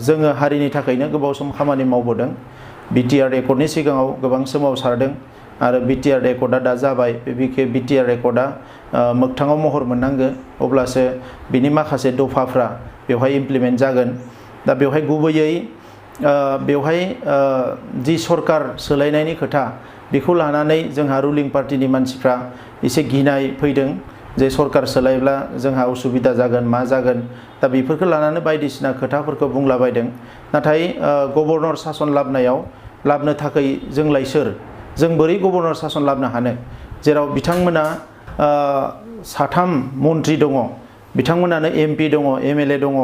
जोङो हारिनि थाखायनो गोबाव सम खामानि मावबोदों। बिटिआर एकर्डनि सिगाङाव गोबां सोमावसारदों आरो बिटिआर एकर्डआ दा जाबाय। बे बिटिआर एकर्डआ मोगथाङाव महर मोननांगो, अब्लासो बिनि माखासे दफाफ्रा बेवहाय इमप्लिमेन्ट जागोन। दा बेवहाय गुबैयै बेवहाय जि सरकार सोलायनायनि खोथा बेखौ लानानै जोंहा रुलिं पार्टिनि मानसिफ्रा एसे गिनाय फैदों जे सरकार सोलायब्ला जोंहा उसुबिदा जागोन मा जागोन। दा बेफोरखौ लानानै बायदिसिना खोथाफोरखौ बुंलाबायदों। नाथाय गभर्नर सासन लाबनो थाखाय जोंलाय सोर, जों बोरै गभर्नर सासन लाबनो हानो, जेराव बिथांमोना साथाम मन्त्रि दङ, बिथांमोनानो एमपि दङ, एमएलए दङ,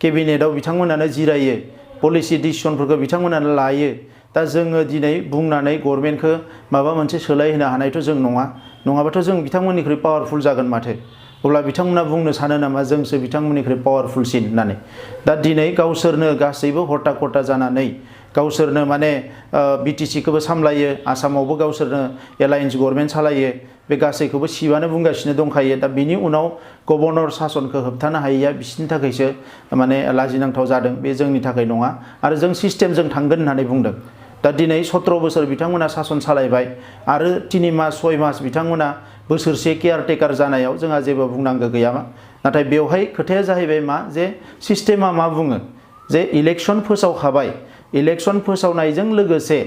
केबिनेटआव बिथांमोनानो जिरायो, पलिसि डिसिसनफोरखौ बिथांमोनानो लायो। दा जोङो दिनै बुंनानै गभर्नमेन्टखौ माबा मोनसे सोलायहोनो हानायथ' जों नङा, नङाबाथ' जों बिथांमोननिख्रुइ पावारफुल जागोन माथो। अब्ला बिथांमोना बुंनो सानो नामा जोंसो बिथांमोननिख्रुइ पावारफुलसिन होननानै। दा दिनै गावसोरनो गासैबो हरता खरता जानानै गावसोरनो माने बिटिसिखौबो सामलायो, आसामावबो गावसोरनो एलायन्स गभर्नमेन्ट सालायो, बे गासैखौबो सिबानो बुंगासिनो दंखायो। दा बिनि उनाव गभर्नर सासनखौ होबथानो हायैया बिसोरनि थाखायसो माने लाजिनांथाव जादों, बे जोंनि थाखाय नङा। आरो जों सिस्टेमजों थांगोन होननानै बुंदों। दा दिनै 17 बोसोर बिथांमोना सासन सालायबाय आरो 3 मास 6 मास बिथांमोना बोसोरसे केयारटेकार जानायाव जोंहा जेबो बुंनांगौ गैयामा। नाथाय बेवहाय खोथाया जाहैबाय मा, जे सिस्टेमा मा बुङो, जे इलेक्शन फोसावखाबाय, इलेक्शन फोसावनायजों लोगोसे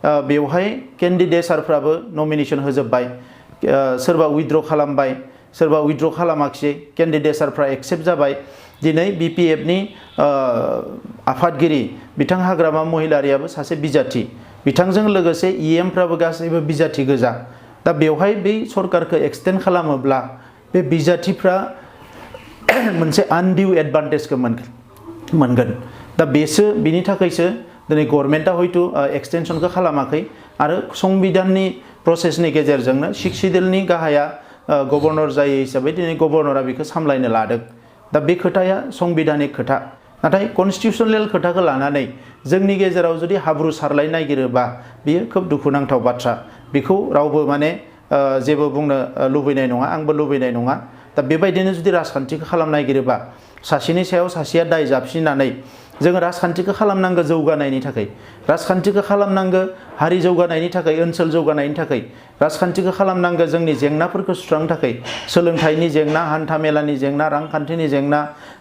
बेवहाय केन्डिडेटफोराबो नमिनेशन होजोब्बाय, सोरबा उइथड्र खालामबाय, सोरबा उइथड्र खालामाखिसै, केन्डिडेटफोरा एक्सेप्ट जाबाय। दिनै बिपिएफनि आफादगिरि बिथां हाग्रामा महिलारियाबो सासे बिजाथि, बिथांजों लोगोसे इएमफ्राबो गासैबो बिजाथि गोजा। दा बेवहाय बै सरकारखौ एक्सटेन्ड खालामोब्ला बे बिजाथिफ्रा मोनसे आनडिउ एडभान्टेजखौ मोनगोन। दा बिनि थाखायसो दिनै गभर्नमेन्टआ हयथ' एक्सटेनसनखौ खालामाखै आरो संबिधाननि प्रसेसनि गेजेरजोंनो 6 सिडिउलनि गाहाया गभर्नर जायो हिसाबै दिनै गभर्नरा बेखौ सामलायनो लादों। दा बे खोथाया संबिधानिक खोथा, नाथाय कनस्टिटिउसनेल खोथाखौ लानानै जोंनि गेजेराव जुदि हाब्रु सारलाय नागिरोबा बेयो खोब दुखुनांथाव बाथ्रा। बेखौ रावबो माने जेबो बुंनो लुबैनाय नङा, आंबो लुबैनाय नङा। दा बेबायदिनो जुदि राजखान्थिखौ खालामनो नागिरोबा सासेनि सायाव सासेया दाय जाबसिननानै जोङो राजखान्थिखौ खालामनांगौ जौगानायनि थाखाय, राजखान्थिखौ खालामनांगौ हारि जौगानायनि थाखाय, ओनसोल जौगानायनि थाखाय, राजखान्थिखौ खालामनांगौ जोंनि जेंनाफोरखौ सुस्रांनो थाखाय, सोलोंथाइनि जेंना, हान्थामेलानि जेंना, रांखान्थिनि जेंना,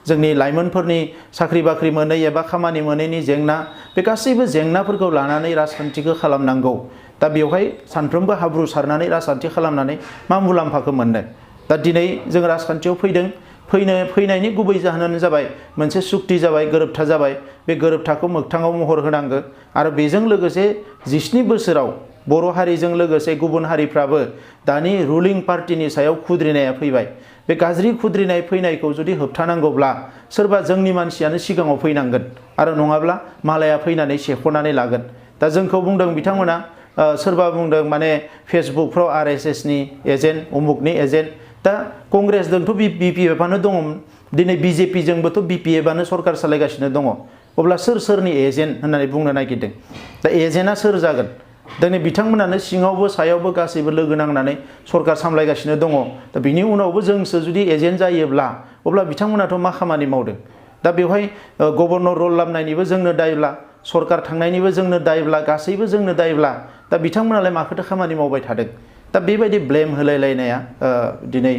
जोंनि लाइमोनफोरनि साख्रि बाख्रि मोनै एबा खामानि मोनैनि जेंना, बे गासैबो जेंनाफोरखौ लानानै राजखान्थिखौ खालामनांगौ। दा बेवहाय सानफ्रोमबो हाब्रु सारनानै राजखान्थि खालामनानै मा मुलाम्फाखौ मोननो। दा दिनै जों राजखान्थियाव फैदों, फैनायनि गुबै जाहोनानो जाबाय मोनसे सुक्ति जाबाय, गोरोबथा जाबाय। बे गोरोबथाखौ मोगथाङाव महर होनांगौ आरो बेजों लोगोसे 17 बोसोराव बर' हारिजों लोगोसे गुबुन हारिफ्राबो दानि रुलिं पार्टिनि सायाव खुद्रिनाया फैबाय। बे गाज्रि खुद्रिनाय फैनायखौ जुदि होबथानांगौब्ला सोरबा जोंनि मानसियानो सिगाङाव फैनांगोन आरो नङाब्ला मालाया फैनानै सेख'नानै लागोन। दा जोंखौ बुंदों बिथांमोना, सोरबा बुंदों माने फेसबुकफ्राव आरएसएसनि एजेन्ट, उमुकनि एजेन्ट। दा कंग्रेसजोंथ' बिपिएफआनो दङ, दिनै बिजेपिजोंबोथ' बिपिएफआनो सरकार सालायगासिनो दङ। अब्ला सोरनि एजेन्ट होननानै बुंनो नागिरदों। दा एजेन्टआ सोर जागोन? दिनै बिथांमोनानो सिङावबो सायावबो गासैबो लोगो नांनानै सरकार सामलायगासिनो दङ। दा बिनि उनावबो जोंसो जुदि एजेन्ट जायोब्ला अब्ला बिथांमोनाथ' मा खामानि मावदों? दा बेवहाय गभर्नर रल लाबनायनिबो जोंनो दायब्ला, सरकार थांनायनिबो जोंनो दायब्ला, गासैबो जोंनो दायब्ला, दा बिथांमोनालाय माखौथो खामानि मावबाय थादों? दा बेबायदि ब्लेम होलायलायनाया दिनै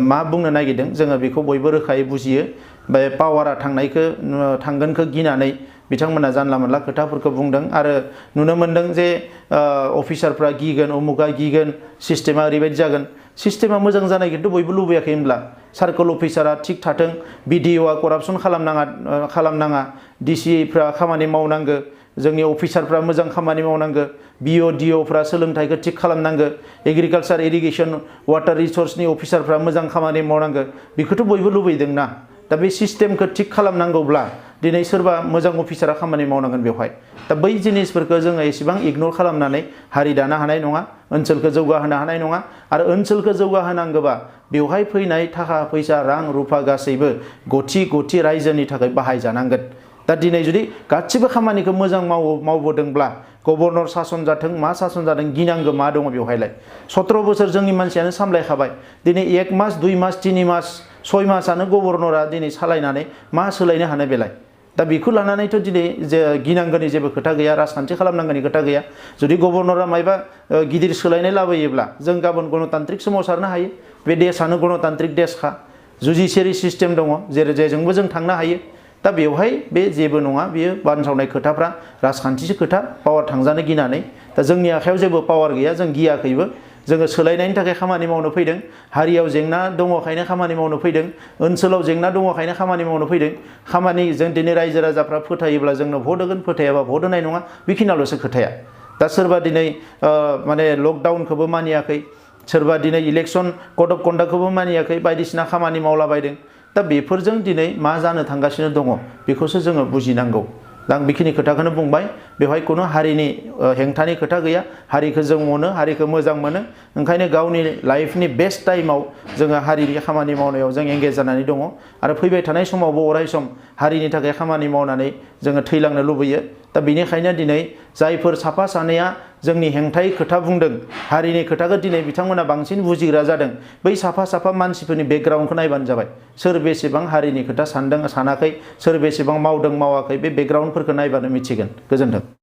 मा बुंनो नागिरदों जोङो बेखौ बयबो रोखायै बुजियो। बे पावारा थांगोनखौ गिनानै बिथांमोना जानला मोनला खोथाफोरखौ बुंदों आरो नुनो मोन्दों जे अफिसारफ्रा गिगोन, उमुगा गिगोन, सिस्टेमा ओरैबायदि जागोन। सिस्टेमा मोजां जानाय खिन्थु बयबो लुबैयाखै होनब्ला। सार्कोल अफिसारा थिग थाथों, बिडिअआ करापसन खालामनाङा, डिसिफ्रा खामानि मावनांगौ, जोंनि अफिसारफ्रा मोजां खामानि मावनांगौ, बिअ डिअफ्रा सोलोंथाइखौ थिग खालामनांगौ, एग्रिकालचार इरिगेसन वाटार रिसर्सनि अफिसारफ्रा मोजां खामानि मावनांगौ, बेखौथ' बयबो लुबैदोंना। दा बे सिस्टेमखौ थिग खालामनांगौब्ला दिनै सोरबा मोजां अफिसारा खामानि मावनांगोन बेवहाय। दा बै जिनिसफोरखौ जोङो एसेबां इगनर खालामनानै हारि दानो हानाय नङा, ओनसोलखौ जौगाहोनो हानाय नङा। आरो ओनसोलखौ जौगाहोनांगौबा बेवहाय फैनाय थाखा फैसा रां रुफा गासैबो गथि रायजोनि थाखाय बाहायजानांगोन। दा दिनै जुदि गासिबो खामानिखौ मोजां मावबोदोंब्ला गभर्नर सासन जाथों मा सासन जाथों गिनांगौ मा दङ बेवहायलाय? 17 बोसोर जोंनि मानसियानो सामलायखाबाय। दिनै 1 मास 2 मास 3 मास 6 मासानो गभर्नरा दिनै सालायनानै मा सोलायनो हानो बेलाय? दा बेखौ लानानैथ' दिनै जे गिनांगौनि जेबो खोथा गैया, राजखान्थि खालामनांगौनि खोथा गैया। जुदि गभर्नरा मायबा गिदिर सोलायनाय लाबोयोब्ला जों गाबोन गणतान्त्रिक सोमावसारनो हायो। बे देशानो गणतान्त्रिक देशखा, जुडिसियारि सिस्टेम दङ, जेजोंबो जों थांनो हायो। दा बेवहाय बे जेबो नङा, बेयो बानसावनाय खोथाफ्रा राजखान्थिसो खोथा, पावार थांजानो गिनानै। दा जोंनि आखायाव जेबो पावार गैया, जों गियाखैबो। जोङो सोलायनायनि थाखाय खामानि मावनो फैदों। हारियाव जेंना दङखायनो खामानि मावनो फैदों, ओनसोलाव जेंना दङखायनो खामानि मावनो फैदों। खामानि जों दिनै रायजो राजाफ्रा फोथायोब्ला जोंनो भट होगोन, फोथायाबा भट होनाय नङा, बेखिनियाल'सो खोथाया। दा सोरबा दिनै माने लकडाउनखौबो मानियाखै, सोरबा दिनै इलेक्सन कड अफ कन्डाक्टखौबो मानियाखै, बायदिसिना खामानि मावलाबायदों। दा बेफोरजों दिनै मा जानो थांगासिनो दङ बेखौसो जोङो बुजिनांगौ। दा आं बेखिनि खोथाखौनो बुंबाय। बेवहाय खुनु हारिनि हेंथानि खोथा गैया। हारिखौ जों अनो, हारिखौ मोजां मोनो। ओंखायनो गावनि लाइफनि बेस्ट टाइमाव जोङो हारिनि खामानि मावनायाव जों एंगेज जानानै दङ। आरो फैबाय थानाय समावबो अराय सम हारिनि थाखाय खामानि मावनानै जोङो थैलांनो लुबैयो। दा बेनिखायनो दिनै जायफोर साफा सानैया जोंनि हेंथायै खोथा बुंदों, हारिनि खोथाखौ दिनै बिथांमोना बांसिन बुजिग्रा जादों। बै साफा मानसिफोरनि बेकग्राउन्डखौ नायबानो जाबाय। सोर बेसेबां हारिनि खोथा सानदों सानाखै, सोर बेसेबां मावदों मावाखै, बे बेकग्राउन्डफोरखौ नायबानो मिथिगोन। गोजोन्थों।